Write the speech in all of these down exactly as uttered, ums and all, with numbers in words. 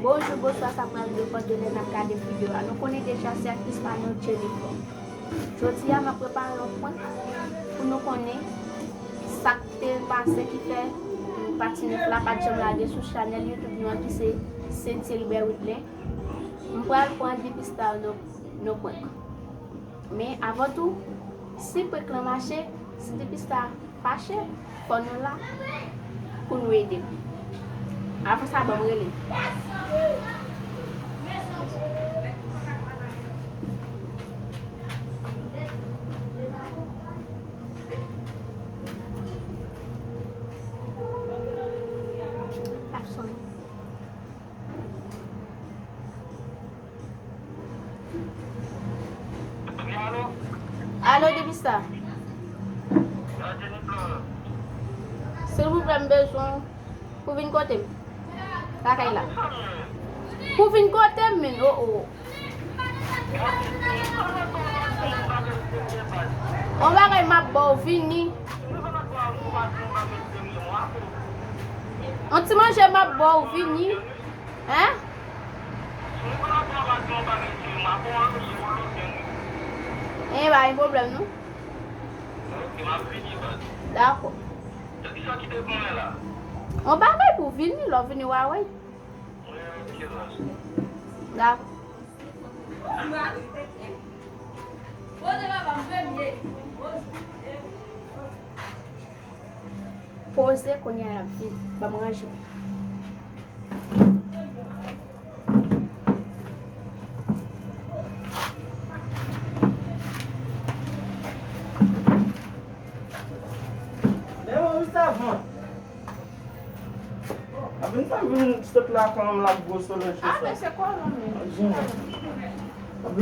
Bonjou, bonswa, sa pral depann de lè n ap gade videyo a. Nou konnen deja se aktris pa nou Jennifer. Jodi a, m ap prepare yon prank pou nou konnen sa k te pase ki fè pati nèf la pa t janm lage sou chanèl YouTube nou an ki se Sainty Libè Widley. M pral pran depistay nan, nan prank. Men avan tou, si prank lan mache, si depistay fache, fò nou la pou nou ede l. Avan sa, ban m rele. Ap sonnen. Alo, depistay. Silvouplè, m bezwen w pou vin kote m. Lakay la. Pou vin kote m, men, o, o. On bagay m ap ba w, vini. On ti manje m ap ba w, vini. Hein? Eh, pa gen pwoblèm, non. Dakò. On bagay pou vini, lè w vini, w a wè. Dakò. Poze kounye a, l ap vin. Ban m ranje. Apre sa vin sot lakay m la gwo solèy cho sa. Apre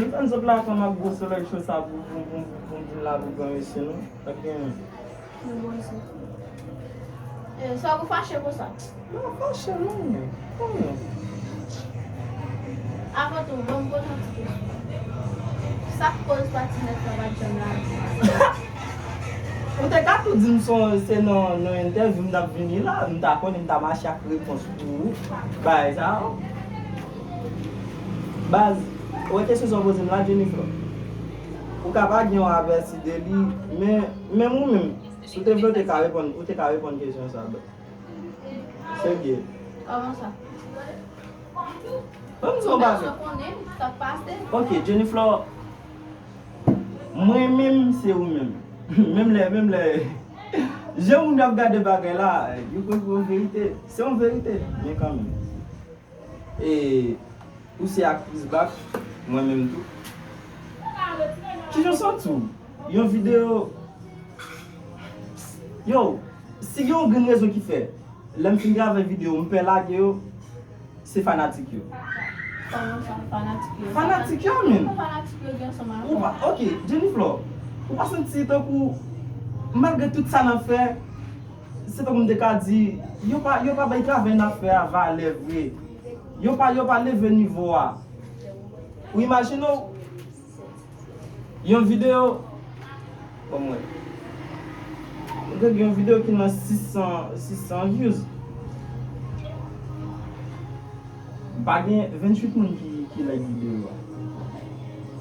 sa sot lakay m la gwo solèy cho sa pou, pou, pou, pou, pou vin la pou granmesi nou. Sa k genyen? E, sa ou fache konsa? M pa fache non, men. Avan tou, ban m poze yon ti kesyon. Sa k koz pati nèf la pa t janm lage? Ou te ka tou di m se nan, nan entèvyou m t ap vini la, m ta konnen m ta mache ak repons pou ou. Bagay sa. Baz, ou wè kesyon sa w poze m la, Jennifer? Ou ka pa gen yon apèsi de li, men, menm ou menm, si w te vle, ou te ka reponn, ou te ka reponn kesyon sa, bro. Serye. Kòman sa? Ban m di w yon bagay. Ou bezwen konnen sa k pase? Ok, Jennifer, mwen menm, se ou menm. Menm lè, menm lè, jan moun ap gade bagay la, yo kwè se yon verite. Se yon verite, men kanmenm. E ou se aktris bak, mwen menm tou. Kijan w santi w? Yon videyo, yo, si gen yon grenn rezon ki fè, lè m fin travay videyo, m pè lage yo, se fanatik yo. Kòman sa, fanatik yo? Fanatik yo, men. Kòman fanatik yo gen ansanm avè w? Ou pa, ok, Jennifer, ou pa santi tankou, malgre tout sa n ap fè, se tankou m te ka di, yo pa, yo pa bay travay n ap fè a valè vre. Yo pa, yo pa leve nivo a. Ou imajine w, yon videyo, bon, mwen, mwen te gen yon videyo ki nan sis san, sis san views. Pa gen venntuit moun ki, ki like videyo a.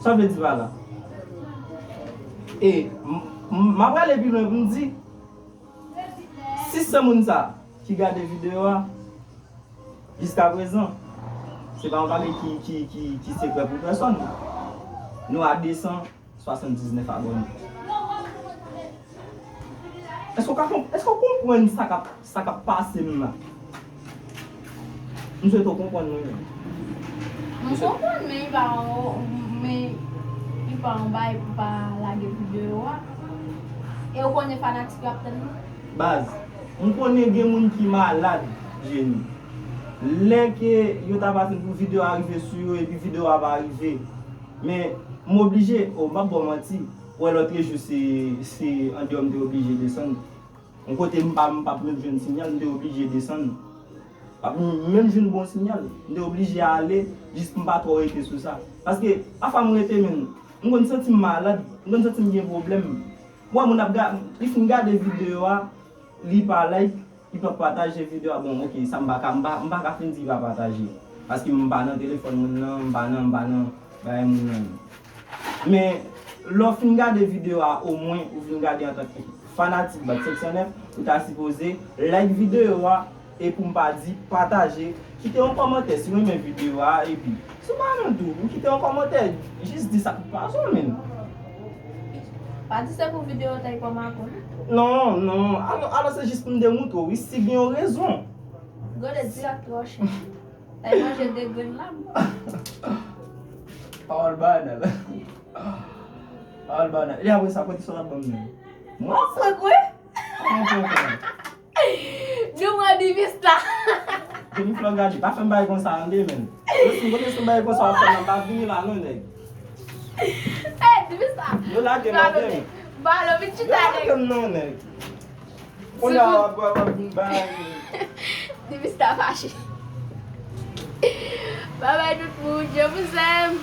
Sa vle di pa la. E m, m, m ap prale pi lwen pou m di, sis san moun sa ki gade videyo a, jiskaprezan, se pa yon bagay ki, ki, ki, ki sekrè pou pèsòn. Nou a de san swasanndiznèf abòne. Èske w ka konp-, èske w konprann sa k ap, sa k ap pase m la? M swete w konprann mwen menm. M konprann, men li pa yon, men li pa yon bagay pou pa lage videyo a. E w konnen fanatik yo ap tann nou? Baz, m konnen gen moun ki malad, Jenny. Lè ke yo ta pa tann pou videyo a rive sou yo, epi videyo a pa rive. Men, m oblije, o, m p ap ba w manti, wè lòt jou se, se andeyò m te oblije desann. Yon kote m pa, m p ap menm jwenn siyal, m te oblije desann. M p ap menm jwenn bon siyal. M te oblije ale, jis pou m pa twò rete sou sa. Paske, pafwa m rete, men, m konn santi m malad, m konn santi m gen pwoblèm. M wè moun ap ga-, li fin gade videyo a, li pa like, li pa pataje videyo a. Bon, ok, sa m pa ka, m pa, m pa ka fin di li pa pataje. Paske m pa nan telefòn moun nan, m pa nan, m pa nan bagay moun nan. Men, lè w fin gade videyo a, omwen ou fin gade antanke fanatik Bat senk san nèf, ou ta sipoze like videyo a, e pou m pa di, pataje, kite yon kòmantè si w renmen videyo a, epi, si w pa renmen tou, ou kite yon kòmantè, jis di sa k ap pase w, menm. Pa di se pou videyo ta e kòm akou, non. Non, non, alò, alò se jis pou m demoutre w, wi, si gen yon rezon. Gode di ak twò chè. Sa manje de grenn lam. Pawòl banal. Pawòl banal. E apre sa, kote sa w ap ban m nan? Mwen? Mwen fwek, wi. Mwen fwek, wi. Nou mwen Divista. Jennifer, gade, pa fè m bagay konsa, tande, menn. Yo, si m konnen se yon bagay konsa w ap fè m nan, m pa vini la, non, nèg. Ey, Divista. Yo lage m, tande. Balo, vin chita, nèg. Yo lage m, non, nèg. Kounye a w ap, w ap, w ap vin bay. Divista fache. Babay tout moun, je vous aime.